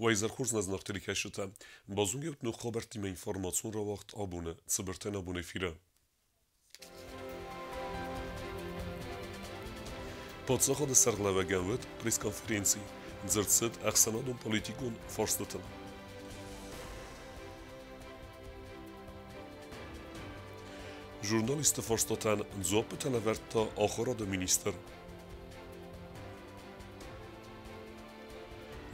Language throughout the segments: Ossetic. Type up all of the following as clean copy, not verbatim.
Уӕ изӕр хорз, нӕ зынаргъ телекӕсджытӕ. Базонгӕ ут ног хабӕрттимӕ информацион рауагъд абоны цыбыртӕн абон эфиры. Паддзахады сӕргълӕууӕгӕн уыд пресс-конференци. Дзырд цыд ӕхсӕнадон политикон фарстытыл. Журналистты фарстатӕн дзуаппытӕ лӕвӕрдта ахуырады министр.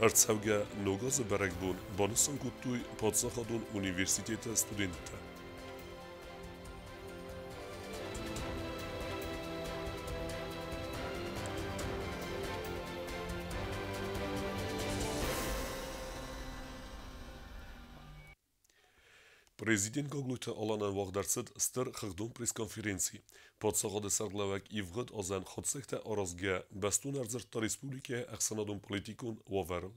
Ӕрцӕугӕ Ног азы бӕрӕгбон банысан кодтой паддзахадон университеты студенттӕ. Президент Гаглойты Аланӕн уагъд ӕрцыд стыр хыгъдон пресс-конференци. Паддзахады сӕргълӕууӕг ивгъуыд азӕн хатдзӕгтӕ аразгӕ бӕстон ӕрдзырдта республикӕйы ӕхсӕнадон-политикон уавӕрыл.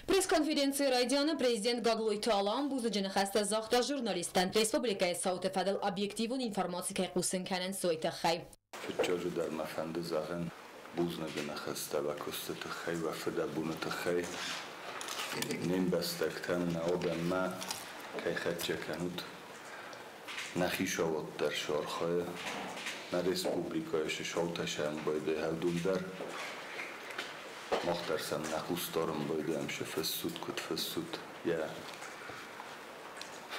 Пресс-конференцийы райдианы президент Гаглойты Алан бузныджы ныхӕстӕ загъта журналисттӕн, республикӕйы цауты фӕдыл объективон информаци кӕй хъусын кӕнынц, уый тыххӕй. Фыццаджыдӕр мӕ фӕнды зӕгъын бузныджы ныхӕстӕ уӕ куысты тыххӕй, уӕ фыдӕбоны тыххӕй. Не мбӕстӕгтӕн, нӕ адӕммӕ кӕй хӕццӕ кӕнут, нӕ хицауад дӕр цы архайы, нӕ республикӕйы цы саутӕ сӕмбӕлды уыдон дӕр. Мах дӕр сӕм нӕ хъус дарын байдайӕм, цы фыссут, куыд фыссут, йӕ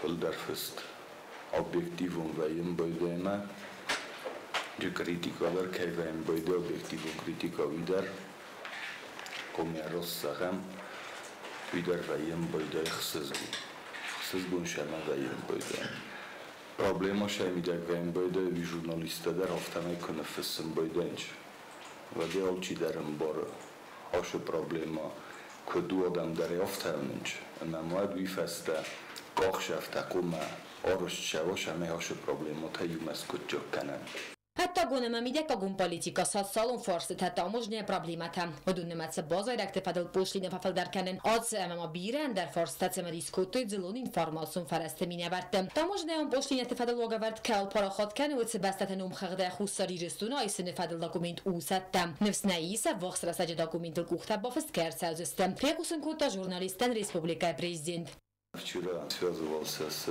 фылдӕр фыст объективон вӕййын байдайӕм. Критика дӕр кӕй вӕййын байдайы, объективон критика уый дӕр, хъуамӕ раст зӕгъӕм, уый дӕр вӕййын байдайы ӕхсызгон. Ӕхсызгон сӕмӕ вӕййын байдайы. Проблема сӕ мидӕг вӕййын байдайы, уый журналисттӕ дӕр афтӕмӕй куы ныффыссын байдайынц, уӕд ӕй алчидӕр ӕмбары. Ацы проблема куыд у адӕм дӕр афтӕ уынынц, ӕмӕ ма уӕд уый фӕстӕ къахсӕфтӕ хъуамӕ арӕзт цӕуа, цӕмӕй ацы проблемӕтӕ иумӕ скъуыддзаг кӕнӕм. Ӕддагон ӕмӕ мидӕггагон политикӕ, социалон фарстытӕ, таможняйы проблемӕтӕ, уыдон нымӕцы базайрӕгты фӕдыл пошлинӕ фӕфылдӕр кӕнын, ацы ӕмӕ ма бирӕ ӕндӕр фарстытӕ цымыдис кодтой дзыллон информацион фӕрӕзты минӕвӕртты. Таможнӕйон пошлинӕты фӕдыл уагӕвӕрд кӕуыл парахат кӕны, уыцы бӕстӕты номхыгъдӕй Хуссар Ирыстоны айсыны фӕдыл документ у цӕттӕ. Ныфс нӕ ис, ӕввахс рӕстӕджы документыл къухтӕ бафыст кӕй ӕрцӕудзысты, фехъусын кодта журналисттӕн республикӕйы президент. Вчера связывался с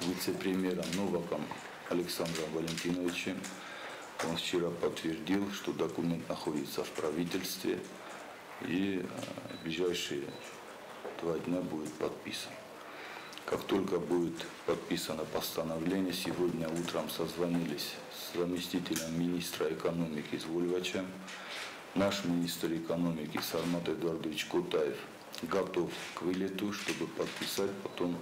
вице-премьером Новаком Александром Валентиновичем. Он вчера подтвердил, что документ находится в правительстве и в ближайшие 2 дня будет подписан. Как только будет подписано постановление, сегодня утром созвонились с заместителем министра экономики Звольвачем. Наш министр экономики Сармат Эдуардович Кутаев готов к вылету, чтобы подписать потом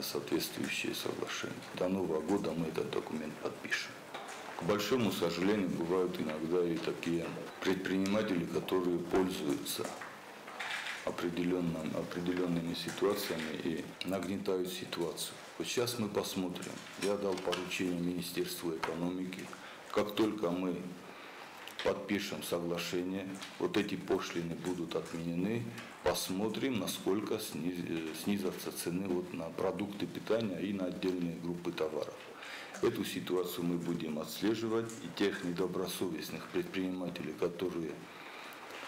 соответствующие соглашения. До Нового года мы этот документ подпишем. К большому сожалению, бывают иногда и такие предприниматели, которые пользуются определенными ситуациями и нагнетают ситуацию. Вот сейчас мы посмотрим. Я дал поручение Министерству экономики. Как только мы подпишем соглашение, вот эти пошлины будут отменены, посмотрим, насколько снизятся цены на продукты питания и на отдельные группы товаров. Эту ситуацию мы будем отслеживать, и тех недобросовестных предпринимателей, которые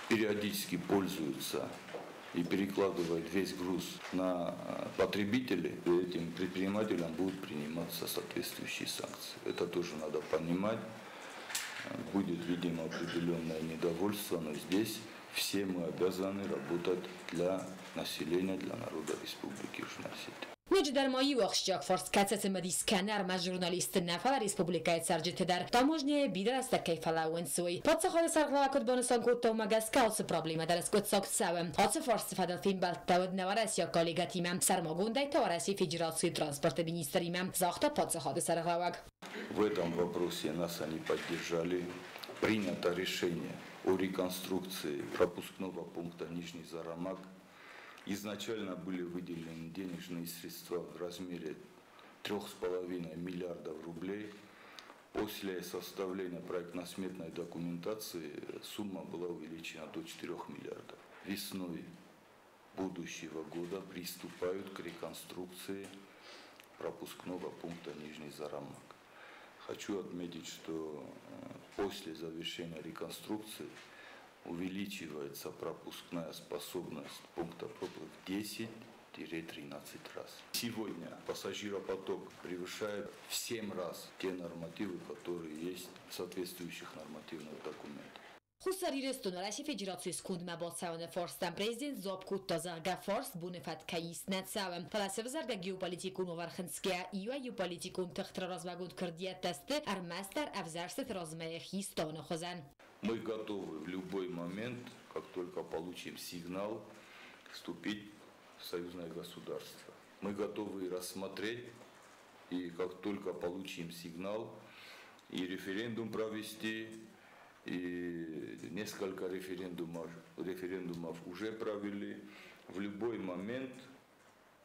периодически пользуются и перекладывают весь груз на потребителей, этим предпринимателям будут приниматься соответствующие санкции. Это тоже надо понимать. Будет, видимо, определенное недовольство, но здесь все мы обязаны работать для населения, для народа Республики Южная Осетия. Ноджыдӕр ма иу ахсджиаг фарст, кӕцы цымыдис кӕны ӕрмӕст журналистты нӕ, фӕлӕ республикӕйы цӕрджыты дӕр. Таможняйы бирӕ рӕстӕг кӕй фӕлӕууынц, уый. Паддзахады сӕргълӕууӕг куыд банысан кодта, уымӕ гӕсгӕ ацы проблемӕ дӕр скъуыддзаг цӕуы. Ацы фарсты фӕдыл фембӕлдтӕ уыд нӕ уӕрӕсейаг коллегӕтимӕ, сӕрмагондӕй та Уӕрӕсейы Федерацийы транспорты министримӕ, загъта паддзахады сӕргълӕууӕг. В этом вопросе нас они поддержали. Принято решение о реконструкции пропускного пункта Нижний Зарамаг. Изначально были выделены денежные средства в размере трех с половиной миллиардов рублей. После составления проектно-сметной документации сумма была увеличена до 4 миллиардов. Весной будущего года приступают к реконструкции пропускного пункта Нижний Зарамаг. Хочу отметить, что после завершения реконструкции Увеличивается пропускная способность пункта пропуска в 10-13 раз. Сегодня пассажиропоток превышает в 7 раз те нормативы, которые есть в соответствующих нормативных документах. Хуссар Ирыстоны Уӕрӕсейы Федерацийы скондмӕ бацӕуыны фарстӕн президент дзуапп кодта, зӕгъгӕ, фарст боны фӕткӕй ист нӕ цӕуы, фӕлӕ сӕвзӕргӕ геополитикон уавӕр хынцгӕйӕ, иуӕй-иу политикон тыхты размӕгонд куырдиӕттӕ сты ӕрмӕстдӕр ӕвзӕрстыты размӕ хи стауыны хуызӕн. Мы готовы в любой момент, как только получим сигнал, вступить в союзное государство. Мы готовы рассмотреть, и как только получим сигнал, и референдум провести, и несколько референдумов уже провели. В любой момент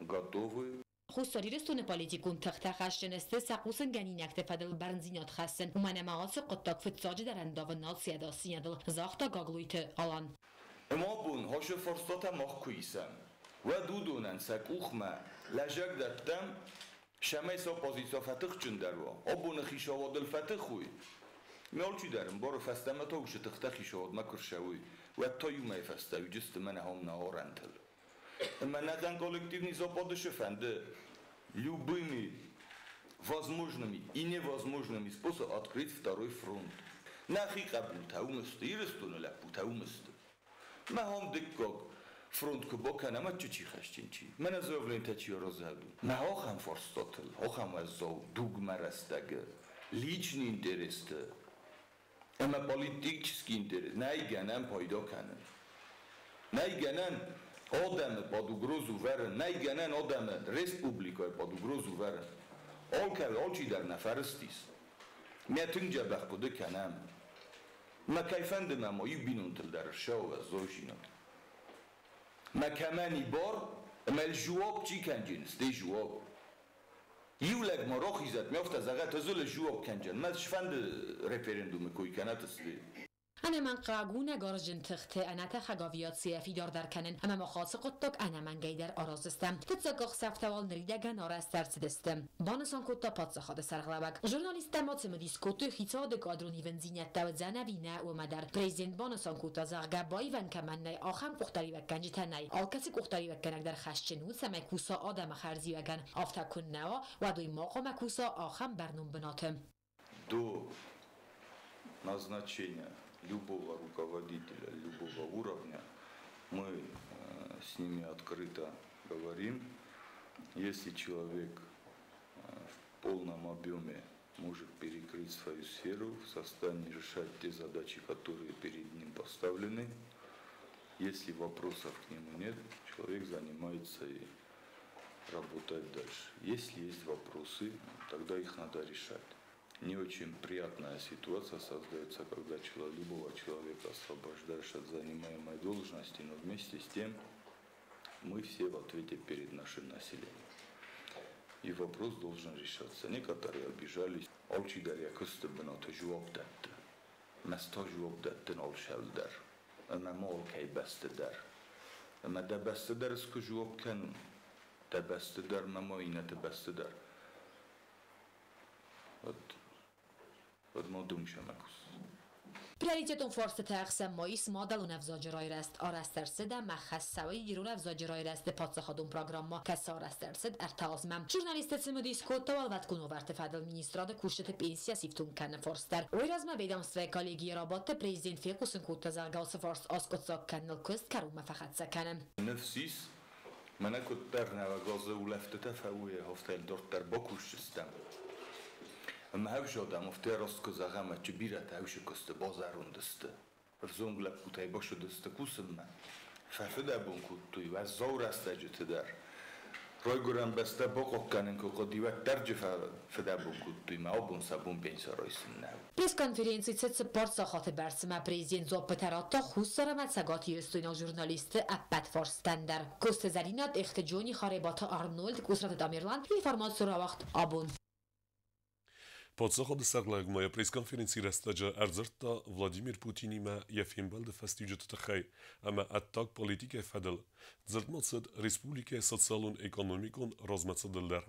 готовы. Хуссар Ирыстоны политикон тыхтӕ хӕсджын сты сӕ хъусынгӕнинӕгты фӕдыл бӕрндзинад хӕссын, уымӕн ӕмӕ ацы хъуыддаг фыццаджыдӕр ӕндавы нацийы ӕдасдзинадыл, загъта Гаглойты Алан. Ӕмӕ абон ацы фарстатӕ мах куы исӕм, уӕд уыдонӕн сӕ къухмӕ лӕзӕг дӕттӕм, цӕмӕй сӕ оппозици фӕтыхджындӕр уа, абоны хицауадыл фӕтых уой. Ме алчидӕр ӕмбары, фӕстӕмӕ та уыцы тыхтӕ хицауадмӕ куы рцӕуой, уӕд та иумӕ фӕстӕ уыдзысты мӕнӕ ам нӕ арӕнтыл. Ӕмӕ нӕ коллективный Запады цы фӕнды, любыми возможными и невозможными способами открыть второй фронт. Нӕхи хъӕбултӕ уым сты, Ирыстоны лӕппутӕ уым сты. Мӕ ам дыккаг фронт куы бакӕнӕм, ӕдджы чи хӕсджын чи? Мӕнӕ заявлениетӕ чи аразӕг у? Мӕ ахӕм фарстатыл, ахӕм уӕззау дугмӕ рӕстӕгы личный интересты ӕмӕ политический интерес нӕй гӕнӕн пайда кӕнын. Нӕй гӕнӕн адӕмы под угрозу вӕрын, нӕй гӕнӕн адӕмы республикӕйы под угрозу вӕрын. Алкӕй, алчидӕр нӕ фӕрыстис. Мӕ тынг дзӕбӕх хъуыды кӕнӕм. Мӕ кӕй фӕнды мӕ ма иу бинонтыл дӕр ссӕуы уӕззаудзинад. Мӕ кӕмӕн и бар, ӕмӕ жуап чи кӕнджын, стӕй жуап. Иу лӕг ма рахизӕд, ме афтӕ зӕгъӕд, ӕз ыл жуап кӕнджын. Мӕ сфӕнды референдумы кой кӕнӕт сты. Ӕнӕмӕнгхъӕуӕг у нӕ гарзджын тыхты ӕнӕтӕхӕг авиацийӕ фидардӕр кӕнын ӕмӕ мах ацы хъуыддаг ӕнӕмӕнгӕйдӕр араздзыстӕм. Фыццаг къахдзӕфтӕ уал ныридӕгӕн арӕзт ӕрцыдысты, банысан кодта паддзахады сӕргълӕууӕг. Журналисттӕ ма цымыдис кодтой, хицауады кадрон ивындзинӕдтӕ уыдзӕн ӕви нӕ, уымӕ дӕр. Президент банысан кодта, зӕгъгӕ, баивӕн кӕмӕн нӕй, ахӕм къухдариуӕггӕнджытӕ нӕй. Алкӕцы къухдариуӕггӕнӕг дӕр хӕсджын у, цӕмӕй куса адӕмы хӕрзиуӕгӕн. Афтӕ куыннӕ уа, уӕд уый ма хъуамӕ куса ахӕм бӕрнон бынаты. До назначения любого руководителя, любого уровня мы с ними открыто говорим. Если человек в полном объеме может перекрыть свою сферу, в состоянии решать те задачи, которые перед ним поставлены, если вопросов к нему нет, человек занимается и работает дальше. Если есть вопросы, тогда их надо решать. Не очень приятная ситуация создается, когда любого человека освобождаешь от занимаемой должности, но вместе с тем мы все в ответе перед нашим населением. И вопрос должен решаться. Некоторые обижались. Алчидӕр йӕ куысты бынаты жуап дӕтты. Мӕ та жуап дӕттын алшӕл дӕр. Ӕмӕ ма алкӕй бӕсты дӕр. Ӕмӕ дӕ бӕсты дӕр ӕз куы жуап кӕнон. Дӕ бӕсты дӕр мӕ ма иннӕты бӕсты дӕр. Уӕд ма дымсӕмӕ кус. Приоритетон фарстыты ӕхсӕн ма ис мадӕлон ӕвзаджы райрӕзт. Арӕзт ӕрцыд ӕмӕ хӕс цӕуы ирон ӕвзаджы райрӕзты паддзахадон программӕ, кӕцы арӕзт ӕрцыд ӕртӕ азмӕ. Журналистты цымыдис кодта уӕлвӕткон уавӕрты фӕдыл министрады кусджыты пенсийӕ сифтонг кӕныны фарст дӕр. Уый размӕ ведомствӕйы коллегийы рабадты президент фехъусын кодта, зӕгъгӕ, ацы фарст аскъуыддзаг кӕныныл куыст кӕронмӕ фӕхӕццӕ кӕны. Ныфс ис, мӕнӕ куыддӕр нӕуӕг азы улӕфтытӕ фӕуой, афтӕ дарддӕр бакусдзыстӕм. Ӕмӕ ӕвзадӕм афтӕ раст куы зӕгъӕм, чи бирӕтӕ ӕвзы куысты базӕронд сты. Ӕвзонг лӕппутӕй басыдысты кусынмӕ. Фӕфыдӕбон кодтой уӕззау рӕстӕджыты дӕр. Райгуырӕн бӕстӕ бахъахъхъӕнын куы хъуыди, уӕд дӕр фыдӕбон кодтой, мӕ абон сӕ бон пенси райсын нӕу. Пресс-конференци цыд 4 сахаты бӕрц ӕмӕ президент дзуаппытӕ радта Хуссар ӕмӕ Цӕгат Ирыстойнаг журналистты ӕппӕт фарстӕн дӕр. Коцты Зӕринӕ, Тъехты Джони, Харебаты Арнольд, Къусраты Тамерлан, информацион рауагъд Абон. Паддзахады сӕргълӕууӕг ма йӕ пресс-конференцийы рӕстӕджы ӕрдзырдта Владимир Путинимӕ йӕ фембӕлды фӕстиуджыты тыххӕй ӕмӕ ӕддаг политикӕйы фӕдыл. Дзырд ма цыд республикӕйы социалон-экономикон размӕцыдыл дӕр.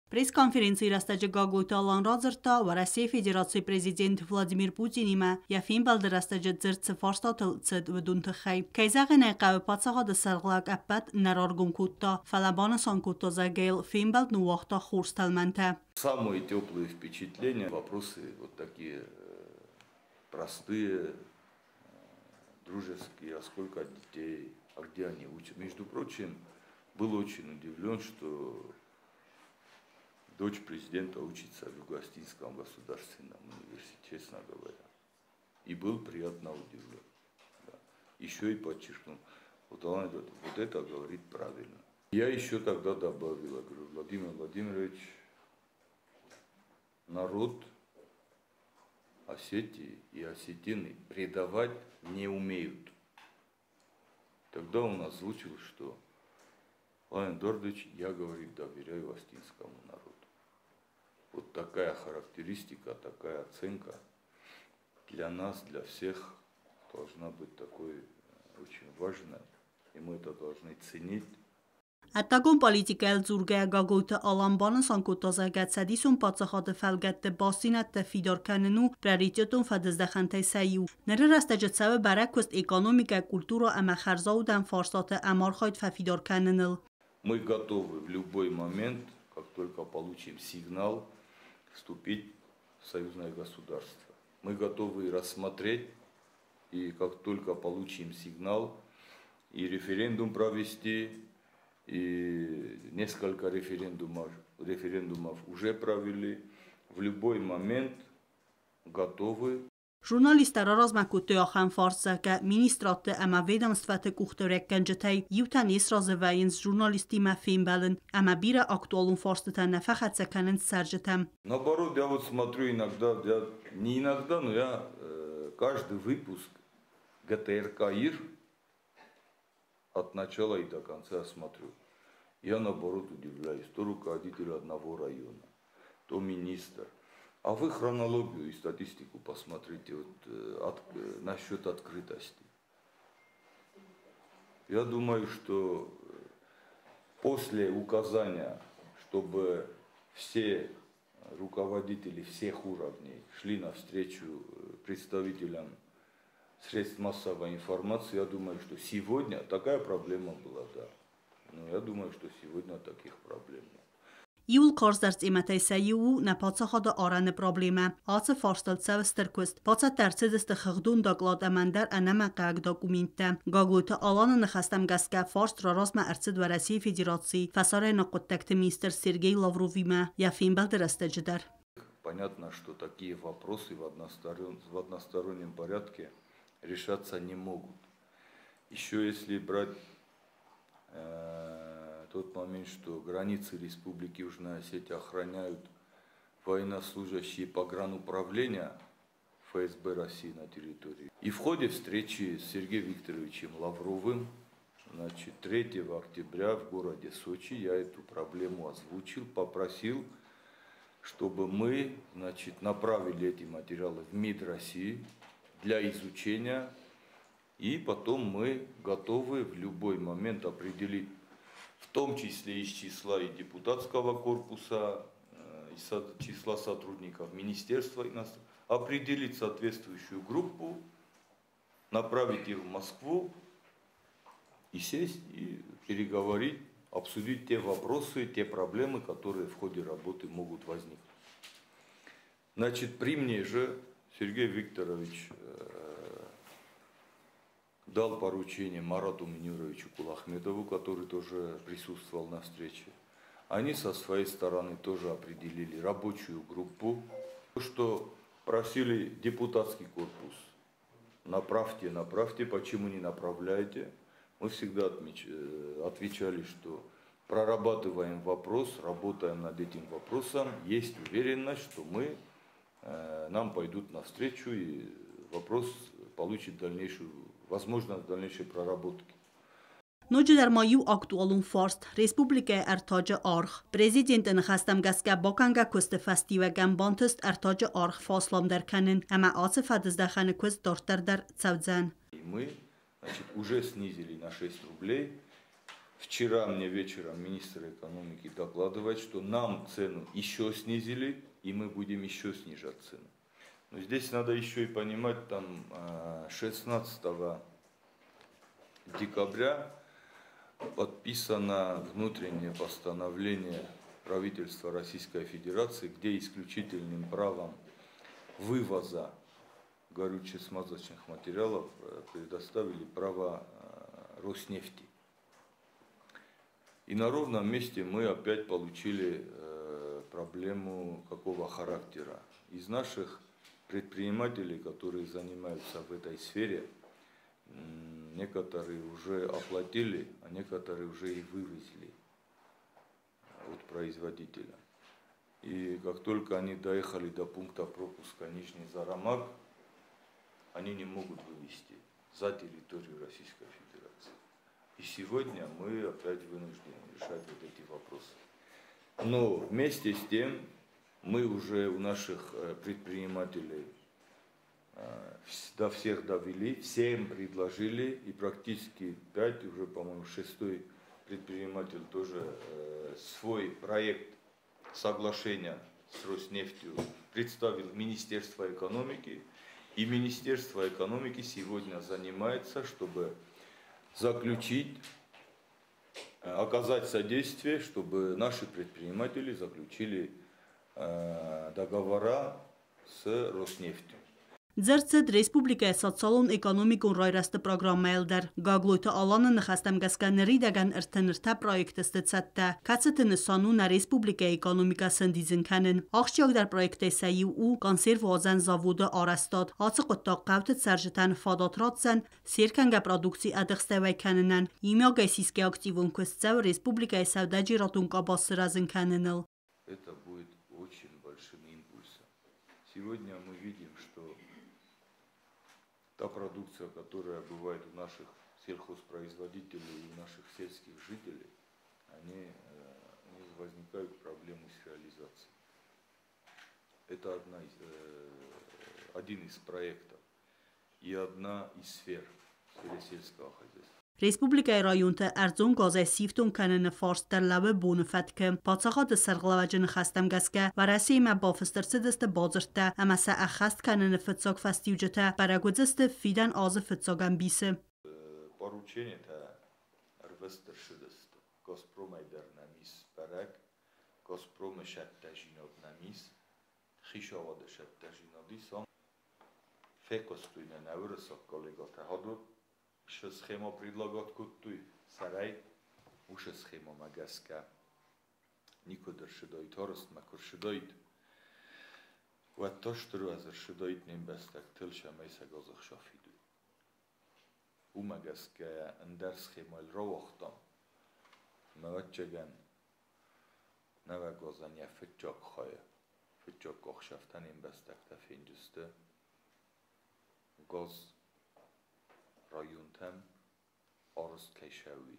Пресс-конференцийы рӕстӕджы Гаглойты Алан радзырдта, Уӕрӕсейы Федерацийы президент Владимир Путинимӕ йӕ фембӕлды рӕстӕджы дзырд цы фарстатыл цыд, уыдон тыххӕй. Кӕй зӕгъын ӕй хъӕуы, паддзахады сӕргълӕууӕг ӕппӕт нӕ раргом кодта, фӕлӕ банысан кодта, зӕгъгӕ йыл фембӕлд ныууагъта хорз тӕлмӕнтӕ. Самые теплые впечатления, вопросы вот такие простые, дружеские, а сколько детей, а где они учат. Между прочим, был очень удивлен, что дочь президента учится в Юго-Осетинском государственном университете, честно говоря. И был приятно удивлен. Да. Еще и подчеркнул, вот она говорит, вот это говорит правильно. Я еще тогда добавил, я говорю, Владимир Владимирович, народ Осетии и осетины предавать не умеют. Тогда он озвучил, что Владимир Эдуардович, я, говорит, доверяю осетинскому народу. Вот такая характеристика, такая оценка для нас, для всех должна быть такой очень важной. И мы это должны ценить. Ӕддагон политикӕйыл дзургӕйӕ Гаглойты Алан банысан кодта, зӕгъгӕ, цӕдисон паддзахады фӕлгӕтты бастдзинӕдтӕ фидар кӕнын у приоритетон фӕдыздӕхӕнтӕй сӕ иу. Ныры рӕстӕджы цӕуы бӕрӕг куыст экономикӕ, культурӕ ӕмӕ хӕрзаудӕн фарстаты ӕмархайд фӕфидар кӕныныл. Мы готовы в любой момент, как только получим сигнал, вступить в союзное государство. Мы готовы рассмотреть, и как только получим сигнал, и референдум провести, и несколько референдумов уже провели, в любой момент готовы. Журналисттӕ раразмӕ кодтой ахӕм фарст, зӕгъгӕ, министрадты ӕмӕ ведомствӕты къухдариуӕггӕнджытӕй иутӕ не сразы вӕййынц журналисттимӕ фембӕлын ӕмӕ бирӕ актуалон фарстытӕ нӕ фӕхӕццӕ кӕнынц цӕрджытӕм. Наоборот, я вот смотрю иногда, я, не иногда, но я каждый выпуск ГТРК ИР от начала и до конца смотрю. Я наоборот удивляюсь, то руководитель одного района, то министр. А вы хронологию и статистику посмотрите насчет открытости. Я думаю, что после указания, чтобы все руководители всех уровней шли навстречу представителям средств массовой информации, я думаю, что сегодня такая проблема была, да. Но я думаю, что сегодня таких проблем нет. Иууыл карздӕр темӕтӕй сӕ иу у нӕ паддзахады арӕны проблемӕ. Ацы фарстыл цӕуы стыр куыст. Бацӕттӕ ӕрцыдысты хыгъдон доклад ӕмӕ ӕндӕр ӕнӕмӕнгхъӕуӕг документтӕ. Гаглойты Аланы ныхӕстӕм гӕсгӕ фарст раразмӕ ӕрцыд Уӕрӕсейы Федерацийы фӕсарӕйнаг хъуыддӕгты министр Сергей Лавровимӕ йӕ фембӕлды рӕстӕджы дӕр. Понятно, что такие вопросы в одностороннем порядке решаться не могут. Еще если брать тот момент, что границы Республики Южная Осетия охраняют военнослужащие погрануправления ФСБ России на территории. И в ходе встречи с Сергеем Викторовичем Лавровым, значит, 3 октября в городе Сочи я эту проблему озвучил, попросил, чтобы мы, значит, направили эти материалы в МИД России для изучения, и потом мы готовы в любой момент определить, в том числе из числа и депутатского корпуса, из числа сотрудников министерства, определить соответствующую группу, направить их в Москву и сесть и переговорить, обсудить те вопросы, те проблемы, которые в ходе работы могут возникнуть. Значит, при мне же Сергей Викторович дал поручение Марату Минюровичу Кулахметову, который тоже присутствовал на встрече. Они со своей стороны тоже определили рабочую группу, что просили депутатский корпус. Направьте, направьте, почему не направляете? Мы всегда отвечали, что прорабатываем вопрос, работаем над этим вопросом. Есть уверенность, что нам пойдут навстречу и вопрос получит дальнейшую, возможность дальнейшей проработки. Ноджыдӕр ма иу актуалон фарст республикӕйы ӕртаджы аргъ. Президенты ныхӕстӕм гӕсгӕ бакӕнгӕ куысты фӕстиуӕгӕн бантыст ӕртаджы аргъ фӕасламдӕр кӕнын ӕмӕ ацы фӕдыздӕхӕны куыст дарддӕр дӕр цӕудзӕн. И мы, значит, уже снизили на 6 рублей. Вчера мне вечером министр экономики докладывает, что нам цену еще снизили, и мы будем еще снижать цену. Но здесь надо еще и понимать, там 16 декабря подписано внутреннее постановление правительства Российской Федерации, где исключительным правом вывоза горюче-смазочных материалов предоставили право Роснефти. И на ровном месте мы опять получили проблему какого характера. Из наших предпринимателей, которые занимаются в этой сфере, некоторые уже оплатили, а некоторые уже и вывезли от производителя. И как только они доехали до пункта пропуска Нижний Зарамаг, они не могут вывести за территорию Российской Федерации. И сегодня мы опять вынуждены решать вот эти вопросы. Но вместе с тем мы уже у наших предпринимателей до всех довели, всем предложили, и практически 5, уже, по-моему, 6-й предприниматель тоже свой проект соглашения с Роснефтью представил в Министерство экономики. И Министерство экономики сегодня занимается, чтобы заключить, оказать содействие, чтобы наши предприниматели заключили договора с Роснефтью. Дзырд цыд республикӕйы социалон-экономикон райрӕзты программӕйыл дӕр. Гаглойты Аланы ныхӕстӕм гӕсгӕ ныридӕгӕн 33 проекты сты цӕттӕ, кӕцыты нысан у нӕ республикӕйы экономикӕ сӕндидзын кӕнын. Ахсджиагдӕр проекттӕй сӕ иу у консервуадзӕн заводы арӕзтад. Ацы хъуыддаг хъӕуты цӕрджытӕн фадат ратдзӕн се ркӕнгӕ продукци ӕдыхстӕй уӕй кӕнынӕн. Иумиагӕй сисгӕ активон куыст цӕуы республикӕйы сӕудӕджерадон къабаз сырӕзын кӕныныл. Это будет очень большим импульсом. Сегодня мы видим, что та продукция, которая бывает у наших сельхозпроизводителей и у наших сельских жителей, у них возникают проблемы с реализацией. Это один из проектов и одна из сфер в сфере сельского хозяйства. Республикӕйы районты ӕрдзон газӕй сифтонг кӕныны фарст дӕр лӕууы боны фӕткы. Паддзахады сӕргълӕууӕджы ныхӕстӕм гӕсгӕ Уӕрӕсеимӕ бафыст ӕрцыдысты бадзырдтӕ ӕмӕ сӕ ӕххӕст кӕныны фыццаг фӕстиуджытӕ бӕрӕг уыдзысты фидӕн азы фыццаг ӕмбисы. Поручение-тӕ ӕрвыст ӕрцыдысты. Газпромӕй дӕр нӕм ис бӕрӕг, Газпромы сӕттӕзинад нӕм ис, хицауады сӕттӕзинад ис. Ам фехъуыстой нӕ нӕ уырыссаг коллегатӕ хадон. Шы схема предлагать кодтой сӕрӕй, уыцы схемамӕ гӕсгӕ никуыд ӕрцыдаид арӕзтмӕ, куы рцыдаид, уӕд та стыр уӕз ӕрцыдаид не мбӕстӕгтыл, цӕмӕй сӕ газ ӕхсафидой. Уымӕ гӕсгӕ ӕндӕр схемӕйыл рауагътам, ӕмӕ ӕвӕццӕгӕн нӕуӕг газӕн йӕ фыццаг хайы, фыццаг ӕхсӕвтӕ не мбӕстӕгтӕ фенджысты газ районтӕм арӕзт кӕй сӕуи.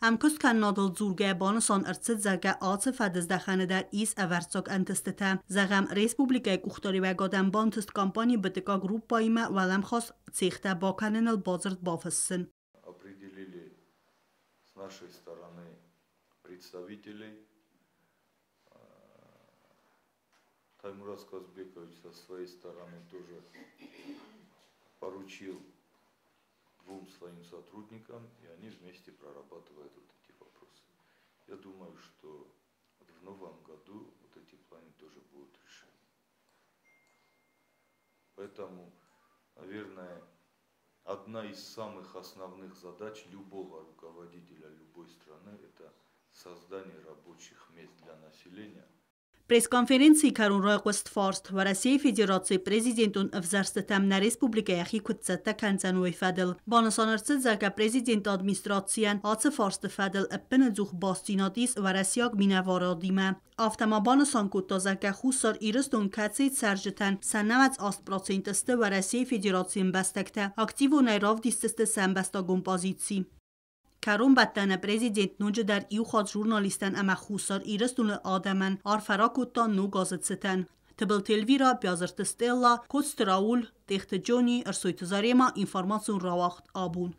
Ӕмкуысткӕнынадыл дзургӕйӕ банысан ӕрцыд, зӕгъгӕ, ацы фӕдыздӕхӕны дӕр ис ӕвӕрццаг ӕнтыстытӕ. Зӕгъӕм, республикӕйы къухдариуӕгадӕн бантыст компани БТК группаимӕ уӕлӕмхас цехтӕ бакӕныныл бадзырд бафыссын. Определили с нашей стороны представителей. Таймураз Казбекович со своей стороны тоже поручил двум своим сотрудникам, и они вместе прорабатывают вот эти вопросы. Я думаю, что в новом году вот эти планы тоже будут решены. Поэтому, наверное, одна из самых основных задач любого руководителя любой страны – это создание рабочих мест для населения. Пресс-конференцийы кӕрон райхъуыст фарст Уӕрӕсейы Федерацийы президентон ӕвзӕрстытӕм нӕ республикӕ йӕхи куыд цӕттӕ кӕндзӕн, уый фӕдыл. Банысан ӕрцыд, зӕгъгӕ, президенты администрацийӕн ацы фарсты фӕдыл ӕппынӕдзух бастдзинад ис уӕрӕсейаг минӕварадимӕ. Афтӕ ма банысан кодта, зӕгъгӕ, Хуссар Ирыстон, кӕцыйы цӕрджытӕн сӕ 98% сты Уӕрӕсейы Федерацийы ӕмбӕстӕгтӕ, активонӕй равдисдзысты сӕ ӕмбӕстагон позици. Кӕронбӕттӕны президент ноджыдӕр иу хатт журналисттӕн ӕмӕ Хуссар Ирыстоны адӕмӕн арфӕ ракодта ног азы цытӕн. Тыбылты Эльвира, Биазырты Стелла, Коцты Рауль, Тъехты Джони, Ӕрсойты Зарема, информацион рауагъд «Абон».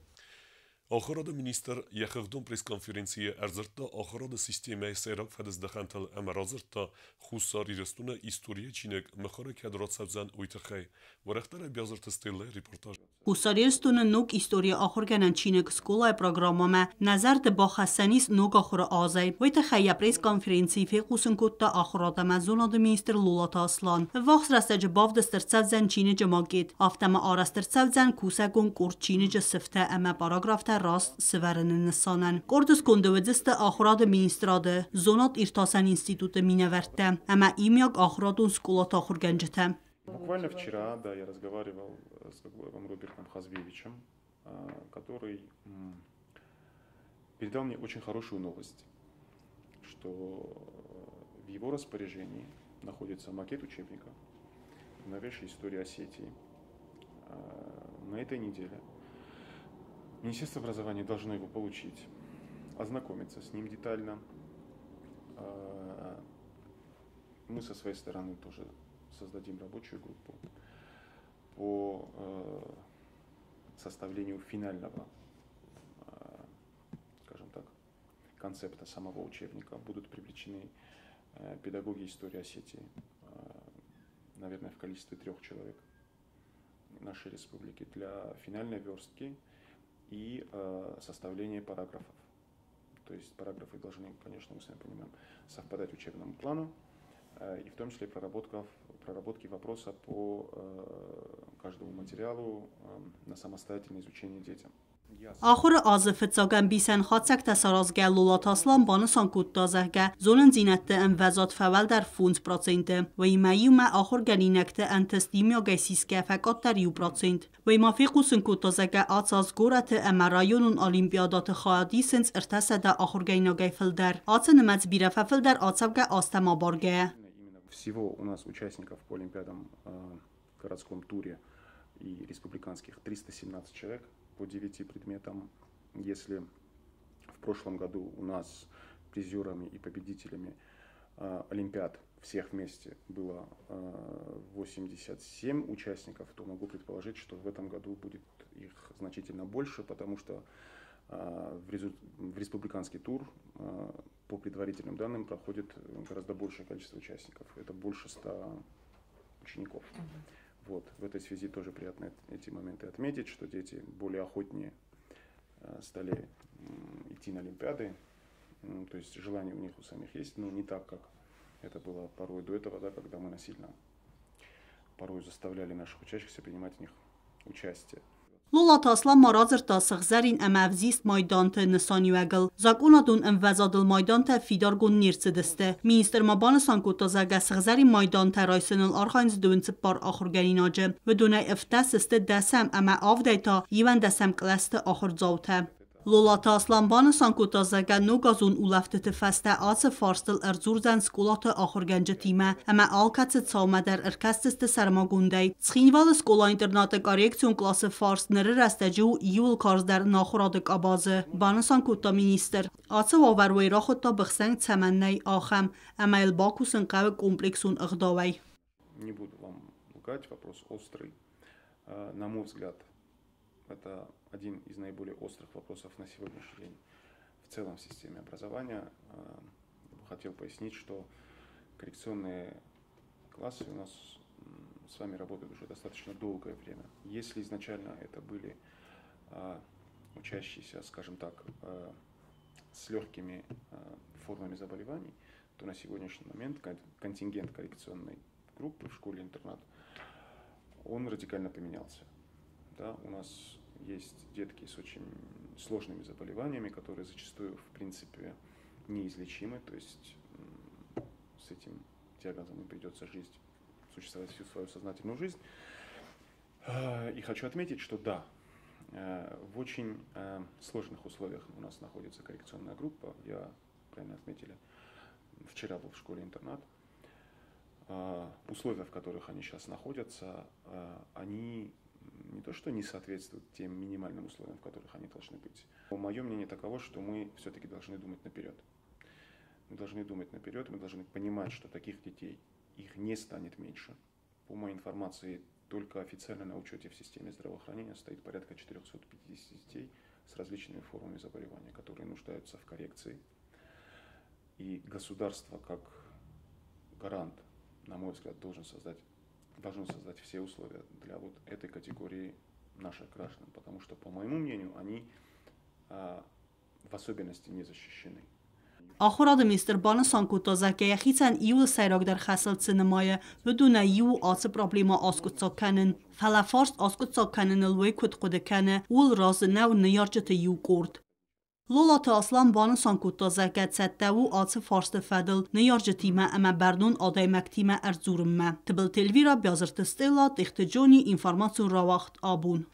Ахуырады министр йӕ хыгъдон пресс-конференцийы ӕрдзырдта ахуырады системӕйы сӕйраг фӕдыздӕхӕнтыл ӕмӕ радзырдта Хуссар Ирыстоны историйы чиныг мыхуыры кӕд рацӕудзӕн, уый тыххӕй. Уӕрӕхдӕрӕй Биазырты Стеллӕйы репортаж. Хуссар Ирыстоны ног историйы ахуыргӕнӕн чиныг скъолайы программӕмӕ нӕ зӕрды бахӕссӕн ис ног ахуыры азӕй. Уый тыххӕй йӕ пресс-конференцийы фехъусын кодта ахуырад ӕмӕ зонады министр Лолаты Аслан. Ӕввахс рӕстӕджы бавдыст ӕрцӕудзӕн чиныджы макет, афтӕ ма арӕзт ӕрцӕудзӕн кусӕгон къорд чиныджы сыфтӕ ӕмӕ параграфтӕ раст сывӕрыны нысанӕн. Къорды сконды уыдзысты ахуырады министрады, зонад-иртасӕн институты минӕвӕрттӕ ӕмӕ иумиаг ахуырадон скъолаты ахуыргӕнджытӕ. Буквально вчера, да, я разговаривал с Гаглоевым Робертом Хазбиевичем, который передал мне очень хорошую новость, что в его распоряжении находится макет учебника «Новейшая история Осетии». На этой неделе Министерство образования должно его получить, ознакомиться с ним детально. Мы со своей стороны тоже создадим рабочую группу по составлению финального, скажем так, концепта самого учебника. Будут привлечены педагоги истории Осетии, наверное, в количестве 3 человек нашей республики для финальной верстки и составления параграфов. То есть параграфы должны, конечно, мы с вами понимаем, совпадать учебному плану, и в том числе проработки вопроса по каждому материалу на самостоятельное изучение детям. Ахуыры азы фыццаг ӕмбисӕн хатдзӕгтӕ саразгӕ Лолаты Аслан банысан кодта, зӕгъгӕ, зонындзинӕдты ӕмвӕзад фӕуӕлдӕр 5%, уыимӕ иумӕ ахуыргӕнинӕгты ӕнтыст иумиагӕй сисгӕ фӕкъаддӕр 1%. Уый ма фехъусын кодта, зӕгъгӕ, ацы аз горӕты ӕмӕ районон олимпиадӕты хайад исынц 300 ахуыргӕнинагӕй фылдӕр. Ацы нымӕц бирӕ фӕфылдӕр ацӕугӕ азтӕм абаргӕйӕ. Всего у нас участников по олимпиадам в городском туре и республиканских 317 человек по 9 предметам. Если в прошлом году у нас призерами и победителями олимпиад всех вместе было 87 участников, то могу предположить, что в этом году будет их значительно больше, потому что в республиканский тур по предварительным данным проходит гораздо большее количество участников. Это больше 100 учеников. Вот. В этой связи тоже приятно эти моменты отметить, что дети более охотнее стали идти на олимпиады. То есть желание у них у самих есть, но не так, как это было порой до этого, да, когда мы насильно порой заставляли наших учащихся принимать в них участие. Лолаты Аслан ма радзырдта сыгъзӕрин ӕмӕ ӕвзист майданты нысаниуӕгыл. Закъонадон ӕмвӕзадыл майдантӕ фидаргонд не рцыдысты. Министр ма банысан кодта, зӕгъгӕ, сыгъзӕрин майдантӕ райсыныл архайынц 24 ахуыргӕнинаджы. Уыдонӕй 17 сты 10 ӕмӕ 7 та 11 кълӕсты ахуырдзаутӕ. Лолаты Аслан банысан кодта, зӕгъгӕ, ногазон улӕфтыты фӕстӕ ацы фарстыл ӕрдзурдзӕн скъолаты ахуыргӕнджытимӕ ӕмӕ алкӕцы цаумӕ дӕр ӕркӕсдзысты сӕрмагондӕй. Цхинвалы скъола-интернаты коррекцион къласы фарст ныры рӕстӕджы у иууыл карздӕр нӕ ахуырады къабазы, банысан кодта министр. Ацы уавӕр уый рахуыдта быхсӕн цӕмӕн нӕй, ахӕм, ӕмӕ йыл бакусын хъӕуы комплексон ӕгъдауӕй. Не буду вам лгать, вопрос острый. На мой взгляд, это один из наиболее острых вопросов на сегодняшний день в целом в системе образования. Хотел пояснить, что коррекционные классы у нас с вами работают уже достаточно долгое время. Если изначально это были учащиеся, скажем так, с легкими формами заболеваний, то на сегодняшний момент контингент коррекционной группы в школе-интернат, он радикально поменялся. Да, у нас есть детки с очень сложными заболеваниями, которые зачастую, в принципе, неизлечимы, то есть с этим диагнозом им придется жить, существовать всю свою сознательную жизнь. И хочу отметить, что да, в очень сложных условиях у нас находится коррекционная группа, я правильно отметили, вчера был в школе-интернат. Условия, в которых они сейчас находятся, они не то что не соответствуют тем минимальным условиям, в которых они должны быть. Мое мнение таково, что мы все-таки должны думать наперед. Мы должны думать наперед, мы должны понимать, что таких детей, их не станет меньше. По моей информации, Только официально на учете в системе здравоохранения стоит порядка 450 детей с различными формами заболевания, которые нуждаются в коррекции. И государство как гарант, на мой взгляд, должно создать все условия для вот этой категории наших граждан, потому что, по моему мнению, они в особенности не защищены. Ахуырады министр банысан кодта, зӕгъгӕ, йӕхицӕн иуыл сӕйрагдӕр хӕсыл цы нымайы, уыдонӕй иу ацы проблемӕ аскъуыддзаг кӕнын. Фӕлӕ фарст аскъуыддзаг кӕныныл уый куыд хъуыды кӕны, ууыл разы нӕу ныййарджыты иу къорд. Лолаты Аслан банысан кодта, зӕгъгӕ, цӕттӕ у ацы фарсты фӕдыл ныййарджытимӕ ӕмӕ бӕрнон адӕймӕгтимӕ ӕрдзурынмӕ. Тыбылты Эльвира, Биазырты Стелла, Тъехты Джони, информацион рауагъд «Абон».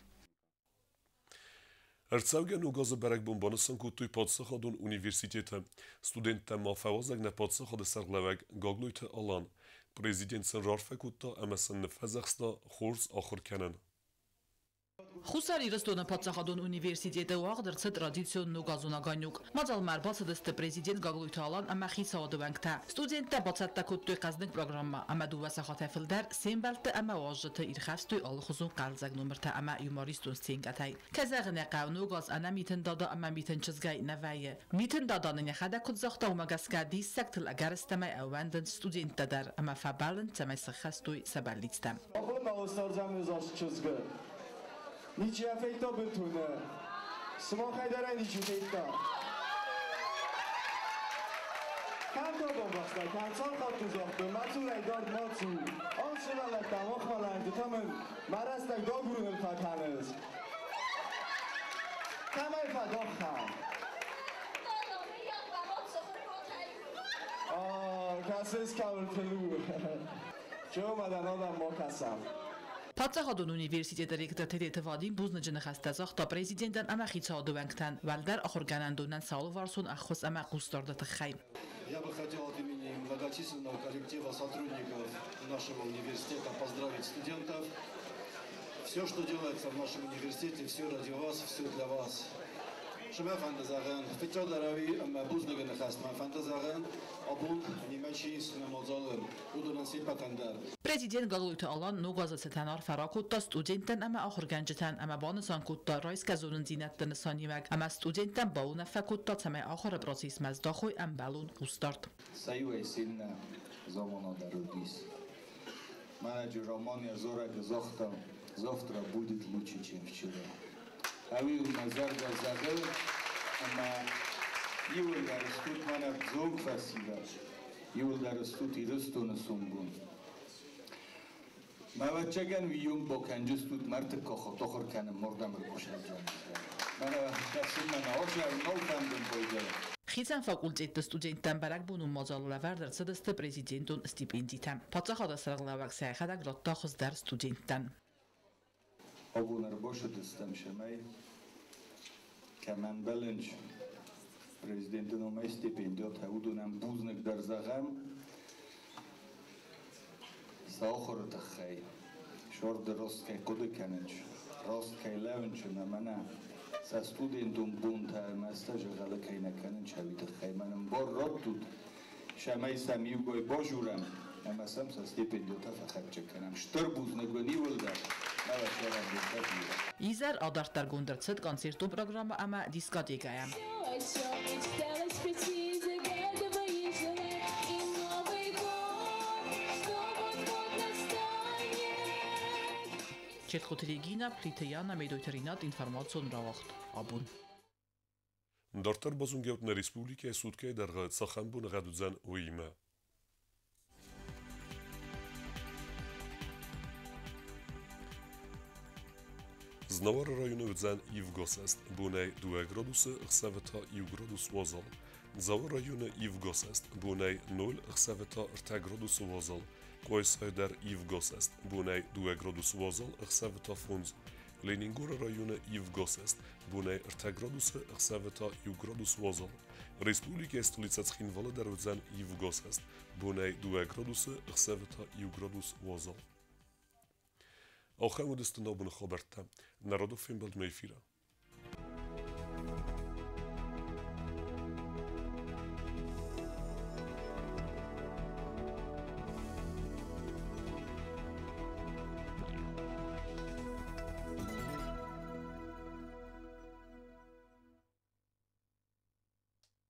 Ӕрцӕугӕ ног азы бӕрӕгбон банысан кодтой паддзахадон университеты. Студенттӕ ма фӕуазӕг нӕ паддзахады сӕргълӕууӕг Гаглойты Алан. Президент сын раарфӕ кодта ӕмӕ сын ныффӕдзӕхста хорз ахуыр кӕнын. Хуссар Ирыстоны паддзахадон университеты уагъд ӕрцыд традицион ногазон огонек. Мадзалмӕ ӕрбацыдысты президент Гаглойты Алан ӕмӕ хицауады уӕнгтӕ. Студенттӕ бацӕттӕ кодтой хъӕздыг программӕ ӕмӕ 2 сахатӕй фылдӕр се мбӕлтты ӕмӕ уазджыты ирхӕфстой алыхуызон хъӕлдзӕг номыртӕ ӕмӕ юмористон сценкӕтӕй. Кӕй зӕгъын ӕй хъӕуы, ног аз ӕнӕ Митын Дада ӕмӕ Митын чызгӕй нӕ вӕййы. Митын Дада нын йӕхӕдӕг куыд загъта, уымӕ гӕсгӕ диссӕгтыл ӕгӕрыстӕмӕй ӕууӕндынц студенттӕ дӕр ӕмӕ фӕбӕллынц, цӕмӕй сыххӕстой сӕ бӕллицтӕ. Ничья фейта бынтуны. Смохайдара ничи фейта. Кантодон баста, кан цалхаттузахты, мацурай дард мацу. Ансывӕллӕттӕ махмаланты тамын, марастак дагурыныл фӕкӕнынц. Кӕмӕй фӕдахха? Кӕсыс кӕуылты у. Чомадан адам макасам. Паддзахадон университеты ректор Тедеты Вадим бузныджы ныхӕстӕ загъта президентӕн ӕмӕ хицауады уӕнгтӕн, уӕлдӕр ахуыргӕнӕндонӕн сӕ алыварсон ӕххуыс ӕмӕ хъусдарды тыххӕй. Я бы хотел от имени многочисленного коллектива сотрудников нашего университета поздравить студентов. Все, что делается в нашем университете, все ради вас, все для вас. Шмефан дезаган, фитодарави бузныгы ныхӕстмӕ фӕндызӕгъын, абон немӕ чи ис нӕ мадзалы, уыдонӕн се ппӕтӕн дӕр. Президент Гаглойты Алан ног азы цытӕн арфӕ ракодта студенттӕн ӕмӕ ахуыргӕнджытӕн ӕмӕ банысан кодта райсгӕ зонындзинӕдты нысаниуӕг ӕмӕ студенттӕн бауынаффӕ кодта, цӕмӕй ахуыры процессмӕ здахой ӕмбӕлон хъусдард. Сӕ иуӕй сильно замана дӕр уыдис. Мӕнӕ Роман йӕ дзурӕг загъта, завтра будет лучше, чем вчера. Ӕви мӕ зӕрдӕ зӕгъы, ӕмӕ иуылдӕр стут мӕнӕ дзог фӕсивӕд, иуылдӕр стут Ирыстоны сомбон. Мӕвӕццӕгӕн уыйонг бакӕнджыстут мӕрдты къахы ахуыр кӕнын мордӕм ӕрбасӕвдзӕн. Мӕнӕ кӕсын мӕнӕ азӕр нал фӕндын байдайы. Хицӕн факультетты студенттӕн бӕрӕгбонон мадзалы лӕвӕрд ӕрцыдысты президентон стипендитӕ. Паддзахады сӕргълӕууӕг сӕ йӕхӕдӕг радта хуыздӕр студенттӕн. Абон ӕрбацыдыстӕм сӕмӕй, кӕмӕн бӕлынч президенты номӕй стипендиатӕ, уыдонӕн бузныг дӕр зӕгъӕм сӕ ахуыры тыххӕй. Сӕрды раст кӕй хъуыды кӕнынч, раст кӕй лӕууынч ӕмӕ мӕнӕ сӕ студентон бонтӕ ӕмӕ сӕ зӕгъӕлы кӕй нӕ кӕнынч, уый тыххӕй мӕнӕн бар раттут, сӕмӕй сӕм иугай базурӕм ӕмӕ сӕм сӕ стипендиатӕ фӕхӕццӕ кӕнӕм. Стыр бузныг уын иуылдӕр. Изӕр адарддӕргонд ӕрцыд концертон программӕ ӕмӕ дискотекӕйӕ. Четхъуты Регина, Плиты Яна, Медойты Ринат, информацион рауагъд «Абон». Дарддӕр базонгӕут нӕ республикӕйы суткӕйы дӕргъы цахӕм боныгъӕд уыдзӕн, уыимӕ. Знауыры районы уыдзӕн ивгосӕст, бонӕй 2 градусы, ӕхсӕвы та 1 градус уазал. Дзауы районы ивгосӕст, бонӕй 0, ӕхсӕвы та 3 градусы уазал. Къуайсайы дӕр ивгосӕст, бонӕй 2 градусы уазал, ӕхсӕвы та 5. Ленингоры районы ивгосӕст, бонӕй 3 градусы, ӕхсӕвы та 1 градус уазал. Республикӕйы столицӕ Цхинвалы дӕр уыдзӕн ивгосӕст, бонӕй 2 градусы, ӕхсӕвы та 1 градус уазал. Ахӕм уыдысты нӕ абоны хабӕрттӕ. Народов фембӕлдмӕ эфиры.